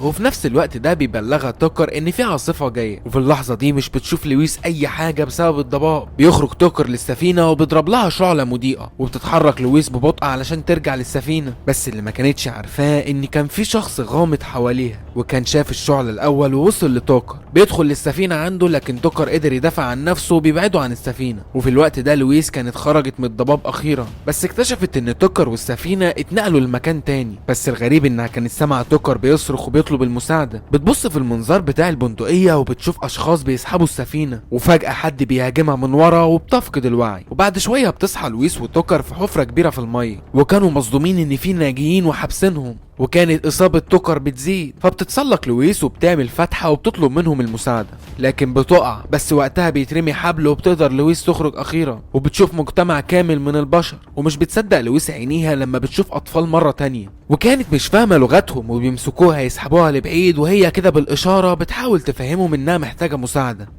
وفي نفس الوقت ده بيبلغها توكر ان في عاصفة جاية، وفي اللحظة دي مش بتشوف لويس اي حاجة بسبب الضباب. بيخرج توكر للسفينه وبيضرب لها شعله مضيئة، وبتتحرك لويس ببطء علشان ترجع للسفينه. بس اللي ما كانتش عارفاه ان كان في شخص غامض حواليها، وكان شاف الشعلة الاول ووصل لتوكر. بيدخل للسفينه عنده، لكن توكر قدر يدافع عن نفسه وبيبعده عن السفينة. وفي الوقت ده لويس كانت خرجت من الضباب اخيرا، بس اكتشفت ان توكر والسفينة اتنقلوا لمكان تاني. بس الغريب انها كانت سامعه توكر بيصرخ وبيطلب المساعدة. بتبص في المنظار بتاع البندقية وبتشوف اشخاص بيسحبوا السفينة، وفجاة حد بيهاجمها من ورا وبتفقد الوعي. وبعد شوية بتصحى لويس وتوكر في حفره كبيرة في المية، وكانوا مصدومين ان في ناجيين وحابسينهم، وكانت إصابة توكر بتزيد. فبتتسلق لويس وبتعمل فتحة وبتطلب منهم المساعدة، لكن بتقع. بس وقتها بيترمي حبل وبتقدر لويس تخرج أخيرا، وبتشوف مجتمع كامل من البشر. ومش بتصدق لويس عينيها لما بتشوف أطفال مرة تانية، وكانت مش فاهمة لغتهم، وبيمسكوها يسحبوها لبعيد، وهي كده بالإشارة بتحاول تفهمهم إنها محتاجة مساعدة.